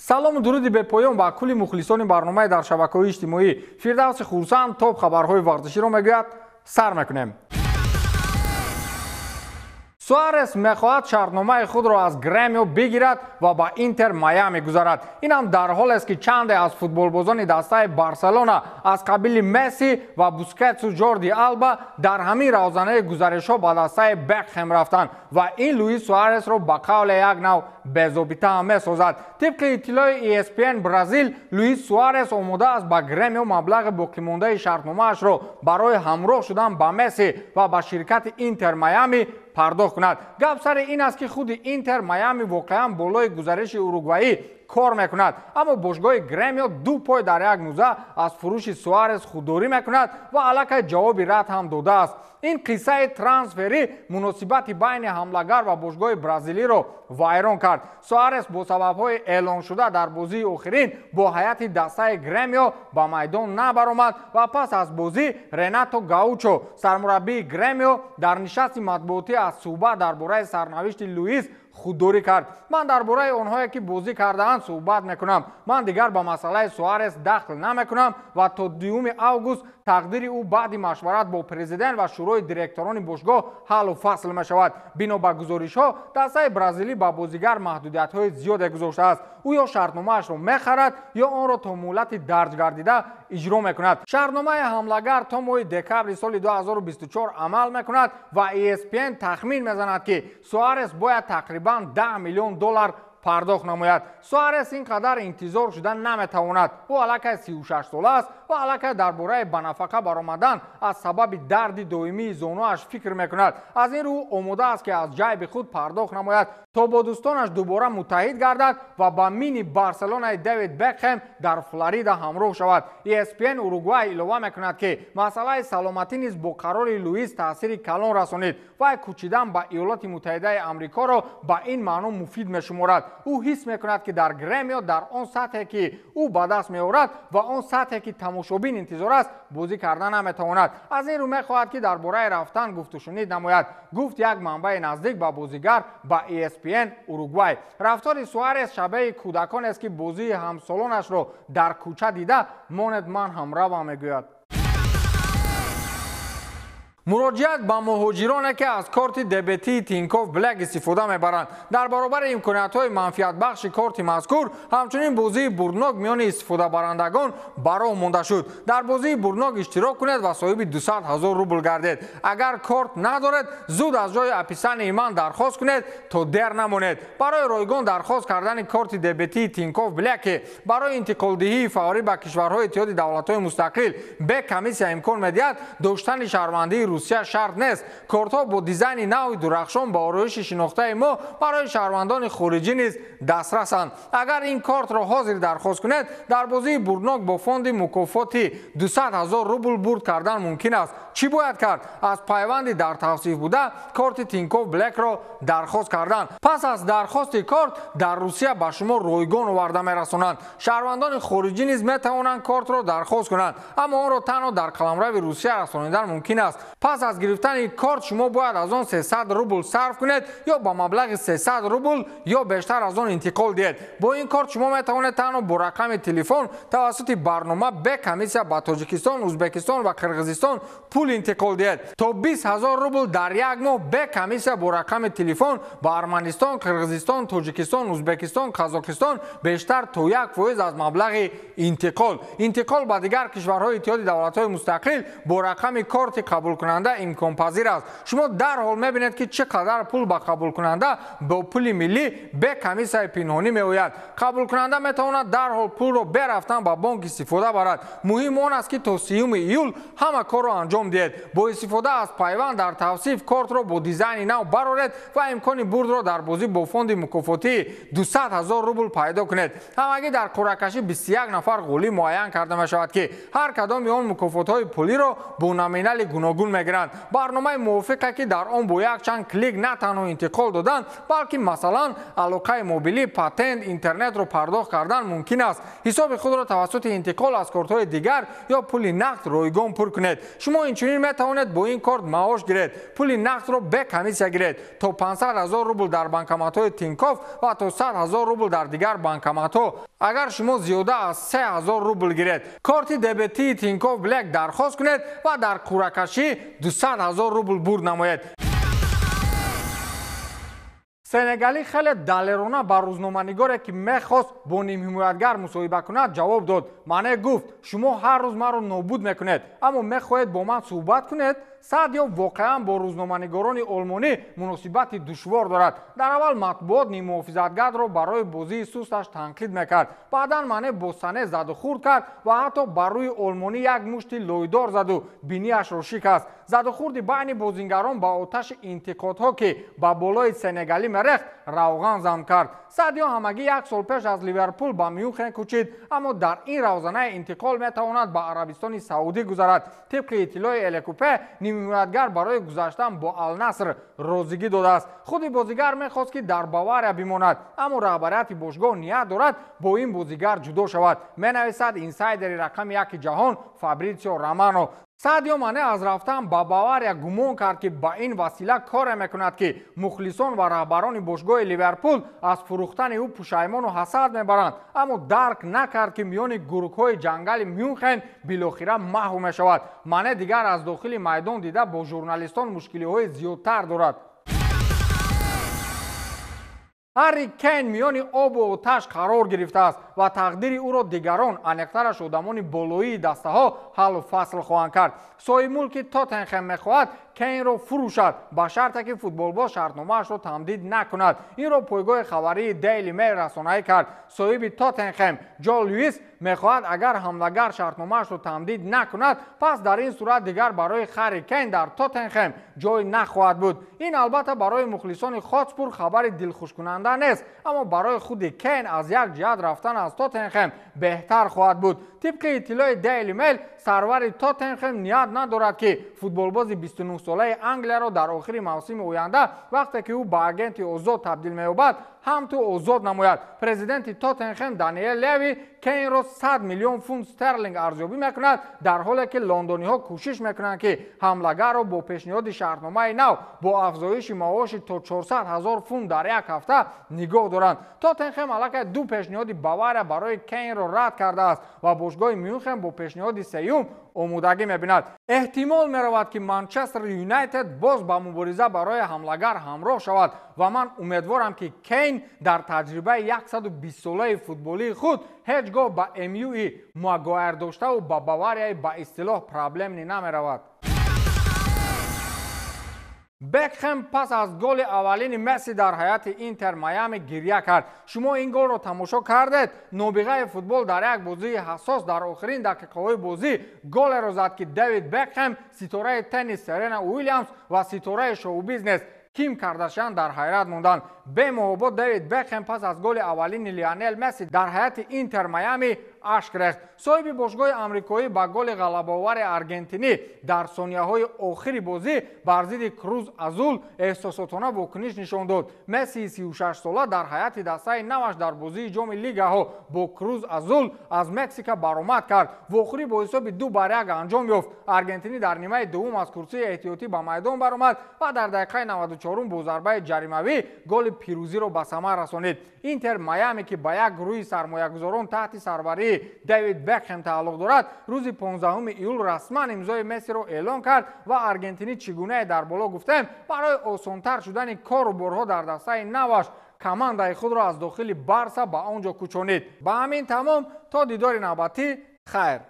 Салому дуруди бепоён ба кулли мухлисони барномаи дар шабакаҳои иҷтимоӣ. Фирдавси Хурсанд топ хабарҳои варзиширо мегӯяд. Сар мекунем. Суарес мехоҳад шартномаи худро аз Гремио бигирад ва ба Интер Майами гузарад. Инам дар ҳолест, ки чанде аз футболбозони дастаи Барселона аз қабили Месси ва Бускетсу Ҷорди Алба дар ҳамин равзанаи гузаришҳо ба дастаи Бекхем рафтанд ва ин Луис Суаресро ба қавле як нав безобита ҳам месозад. Тибқи иттилои ESPN Бразил, Луис Суарес омода аст ба Гремио маблағи боқимондаи шартномаашро барои ҳамроҳ шудан ба Месси ва ба ширкати Интер Майами пардохт кунад. Гап сари ин аст, ки худи Интер Майами воқеан болои гузариши уругваӣ кор мекунад, аммо бошгоҳи Гремио ду пой дар як нуза аз фурӯши Суарес худдорӣ мекунад ва аллакай ҷавоби рад ҳам додааст. Ин қиссаи трансферӣ муносибати байни ҳамлагар ва бошгоҳи бразилиро вайрон кард. Суарес бо сабабҳои эълоншуда дар бозии охирин бо ҳайати дастаи Гремио ба майдон набаромад ва пас аз бозӣ Ренато Гаучо, сармураббии Гремио, дар нишасти матбуотӣ аз суҳбат дар бораи сарнавишти Луис худдорӣ кард. Ман дар бораи онҳое, ки бозӣ кардаанд, суҳбат мекунам. Ман дигар ба масъалаи Суарес дахл намекунам ва то 2 август тақдири ӯ баъди машварат бо президент ва шӯрои директорони бошгоҳ ҳаллу фасл мешавад. Бино ба гузоришҳо, дастаи бразилӣ ба бозигар маҳдудиятҳои зиёде гузоштааст. Ӯ ё шартномаашро мехарад, ё онро то муҳлати дарҷ гардида иҷро мекунад. Шартномаи ҳамлагар то моҳи декабри соли 2024 амал мекунад ва ESPN тахмин мезанад, ки Суарес бояд тақрибан 10 миллион доллар пардохт намояд. Суарес ин қадар интизор шуда наметавонад. Ӯ аллакай 36 сола аст ва аллакай дар бораи ба нафақа баромадан аз сабаби дарди доимии зонуаш фикр мекунад. Аз ин рӯ омода аст, ки аз ҷайби худ пардохт намояд, то бо дӯстонаш дубора муттаҳид гардад ва ба мини Барселонаи Дэвид Бекхем дар Флорида ҳамроҳ шавад. ESPN Уругвай илова мекунад, ки масъалаи саломатӣ низ бо қарори Луис таъсири калон расонид. Вай кӯчидан ба Иёлоти Муттаҳидаи Амрикоро ба ин маъно муфид мешуморад. Ӯ ҳис мекунад, ки дар Гремио дар он сатҳе, ки ӯ ба даст меорад, ва он сатҳе, ки тамошобин интизор аст, бозӣ карда наметавонад. Аз ин рӯ мехоҳад, ки дар бораи рафтан гуфтушунид намояд, гуфт як манбаи наздик ба бозигар ба ESPN Уругвай. Рафтори Суарес шабеҳи кӯдаконест, ки бозии ҳамсолонашро дар кӯча дида, монед ман ҳамравам, мегӯяд. Муроҷиат ба муҳоҷироне, ки аз корти дебетии Тинькофф Блэк истифода мебаранд. Дар баробари имкониятҳои манфиатбахши корти мазкур, ҳамчунин бозии бурднок миёни истифодабарандагон ба роҳ монда шуд. Дар бозии бурднок иштирок кунед ва соҳиби 200 ҳазор рубл гардед. Агар корт надоред, зуд аз ҷои описании ман дархост кунед, то дер намонед. Барои ройгон дархост кардани корти дебетии Тинькофф Блэк, ки барои интиқолдиҳии фаврӣ ба кишварҳои Иттиҳоди Давлатҳои Мустақил бе комиссия имкон медиҳад, доштани шаҳрвандии Русия шарт нест. Кортҳо бо дизайни нави дурахшон ба ороиши шинохтаи мо барои шаҳрвандони хориҷӣ низ дастрасанд. Агар ин кортро ҳозир дархост кунед, дар бозии бурднок бо фонди мукофоти 200 ҳазор рубл бурд кардан мумкин аст. Чӣ бояд кард? Аз пайванди дар тавсиф буда корти Тинькофф Блэкро дархост кардан. Пас аз дархости корт дар Русия ба шумо ройгон оварда мерасонанд. Шаҳрвандони хориҷӣ низ метавонанд кортро дархост кунанд, аммо онро танҳо дар қаламрави Русия расонидан мумкин аст. Пас аз гирифтани корт шумо бояд аз он 300 рубл сарф кунед ё ба маблағи 300 рубл ё бештар аз он интиқол диҳед. Бо ин корт шумо метавонед танҳо бо рақами телефон тавассути барнома бе комиссия ба Тоҷикистон, Ӯзбекистон ва Қирғизистон пул интиқол диҳед. То 20 ҳазор рубл дар як моҳ бе комиссия бо рақами телефон ба Арманистон, Қирғизистон, Тоҷикистон, Ӯзбекистон, Қазоқистон бештар то 1% аз маблағи интиқол. Интиқол ба дигар кишварҳои Иттиҳоди Давлатҳои Мустақил бо рақами корти қабулкунанда имконпазир аст. Шумо дарҳол мебинед, ки чӣ қадар пул ба қабулкунанда бо пули миллӣ бе комиссияи пинҳонӣ меояд. Қабулкунанда метавонад дарҳол пулро бе рафтан ба бонк истифода барад. Муҳим он аст, ки то 30 июл ҳама корро анҷом диҳед. Бо истифода аз пайванд дар тавсиф кортро бо дизайни нав бароред ва имкони бурдро дар бозӣ бо фонди мукофотии 200 ҳазор рубл пайдо кунед. Ҳамагӣ дар қуръакашӣ 21 нафар ғолиб муайян карда мешавад, ки ҳар кадоми он мукофотҳои пулиро бо номинали гуногун мегиранд. мегиранд. Барномаи мувофиқе ки дар он бо якчанд клик на танҳо интиқол додан, балки масалан алоқаи мобилӣ, патент, интернетро пардохт кардан мумкин аст. Ҳисоби худро тавассути интиқол аз кортҳои дигар ё пули нақд ройгон пур кунед. Шумо инчунин метавонед бо ин корт маош гиред, пули нақдро бе комиссия гиред, то 500 000 рубл дар банкоматҳои Тинькофф ва то 100 000 рубл дар дигар банкоматҳо. Агар шумо зиёда аз 3000 рубл гиред, корти дебетии Тинькофф Блэк дархост кунед ва дар қуръакашӣ 200 000 рубл бурд намоед. Сенегалӣ хеле далерона ба рӯзноманигоре, ки мехост бо нимҳимоятгар мусоҳиба кунад, ҷавоб дод. Мане гуфт: шумо ҳар рӯз маро нобуд мекунед, аммо мехоҳед бо ман суҳбат кунед? Садио воқеан бо рӯзноманигорони олмонӣ муносибати душвор дорад. Дар аввал матбуот ниммуҳофизатгарро барои бозии сусташ танқид мекард. Баъдан Мане бо Сане задухӯрд кард ва ҳатто бар рӯи олмонӣ як мушти лойдор заду биниашро шикаст. Задухӯрди байни бозингарон ба оташи интиқодҳо, ки ба болои сенегалӣ мерехт, равған зам кард. Садио ҳамагӣ як сол пеш аз Ливерпул ба Мюнхен кӯчид, аммо дар ин равзанаи интиқол метавонад ба Арабистони Саудӣ гузарад. Тибқи иттилои Элекупе, нимҳимоятгар барои гузаштан бо Алнаср розигӣ додааст. Худи бозигар мехост, ки дар Бавария бимонад, аммо раҳбарияти бошгоҳ ният дорад бо ин бозигар ҷудо шавад, менависад инсайдери рақами яки ҷаҳон Фабритсио Романо. Садио Мане аз рафтан ба Бавария гумон кард, ки ба ин васила коре мекунад, ки мухлисон ва раҳбарони бошгоҳи Ливерпул аз фурӯхтани ӯ пушаймону ҳасад мебаранд, аммо дарк накард, ки миёни гургҳои ҷангали Мюнхен билохира маҳв мешавад. Мане дигар аз дохили майдон дида бо журналистон мушкилиҳои зиёдтар дорад. Ҳарри Кейн миёни обу оташ қарор гирифтааст ва тақдири ӯро дигарон, аниқтараш одамони болоии дастаҳо, ҳаллу фасл хоҳанд кард. Соҳибмулки Тоттенхем мехоҳад Кейнро фурӯшад, ба шарте ки футболбоз шартномаашро тамдид накунад. Инро пойгоҳи хабарии Дейли Мейл расонаӣ кард. Соҳиби Тоттенхем Ҷо Луис мехоҳад, агар ҳамлагар шартномаашро тамдид накунад, пас дар ин сурат дигар барои Ҳарри Кейн дар Тоттенхем ҷой нахоҳад буд. Ин албатта барои мухлисони Хотспур хабари дилхушкунанда нест, аммо барои худи Кейн аз як ҷиҳат рафтан аз Тоттенхем беҳтар хоҳад буд. Тибқи иттилои Дейли Мейл, сарвари Тоттенхем ният надорад, ки футболбози 29-солаи Англияро дар охири мавсими оянда, вақте ки ӯ ба агенти озод табдил меёбад, ҳам ту озод намояд. Президенти Тоттенхем Даниэл Леви Кейнро 100 миллион фунт стерлинг арзёбӣ мекунад, дар ҳоле ки лондониҳо кӯшиш мекунанд, ки ҳамлагарро бо пешниҳоди шартномаи нав бо афзоиши маоши то 400 000 фунт дар як ҳафта нигоҳ доранд. Тоттенхем аллакай ду пешниҳоди Бавария барои Кейнро рад кардааст ва бошгоҳи Мюнхен бо пешниҳоди сеюм омодагӣ мебинад. Эҳтимол меравад, ки Манчестер Юнайтед боз ба мубориза барои ҳамлагар ҳамроҳ шавад ва ман умедворам, ки Кейн дар таҷрибаи 120-солаи футболии худ ҳеҷ гоҳ ба МЮи Магуайр доштаву ба Баварияи ба истилоҳ проблемни намеравад. Бекхем пас аз голи аввалини Месси дар ҳайати Интер Майами гиря кард. Шумо ин голро тамошо кардед? Нобиғаи футбол дар як бозии ҳассос дар охирин дақиқаҳои бозӣ голеро зад, ки Дэвид Бекхем, ситораи теннис Серена Уилямс ва ситораи шоу-бизнес Ким Кардашян дар ҳайрат монданд. Бемуҳобо Дэвид Бекхем пас аз голи аввалини Лионел Месси дар ҳайати Интер Майами ашк рехт. Соҳиби бошгоҳи амрикоӣ ба голи ғалабаовари аргентинӣ дар сонияҳои охири бозӣ бар зидди Круз Азул эҳсосотона вокуниш нишон дод. Мессии 36-сола дар ҳайати дастаи наваш дар бозии ҷоми лигаҳо бо Круз Азул аз Мексика баромад кард. Вохӯрӣ бо ҳисоби 2-1 анҷом ёфт. Аргентинӣ дар нимаи дуввум аз курсии эҳтиётӣ ба майдон баромад ва дар дақиқаи 94 бо зарбаи ҷаримавӣ голи пирӯзиро ба самар расонид. Интер Майами, ки ба як гурӯҳи сармоягузорон таҳти сарварии Дэвид Бекхем тааллуқ дорад, рӯзи 15 июл расман имзои Мессиро эълон кард ва аргентинӣ, чӣ гунае дар боло гуфтем, барои осонтар шудани кору борҳо дар дастаи наваш командаи худро аз дохили Барса ба он ҷо кӯчонид. Ба ҳамин тамом, то дидори навбатӣ, хайр.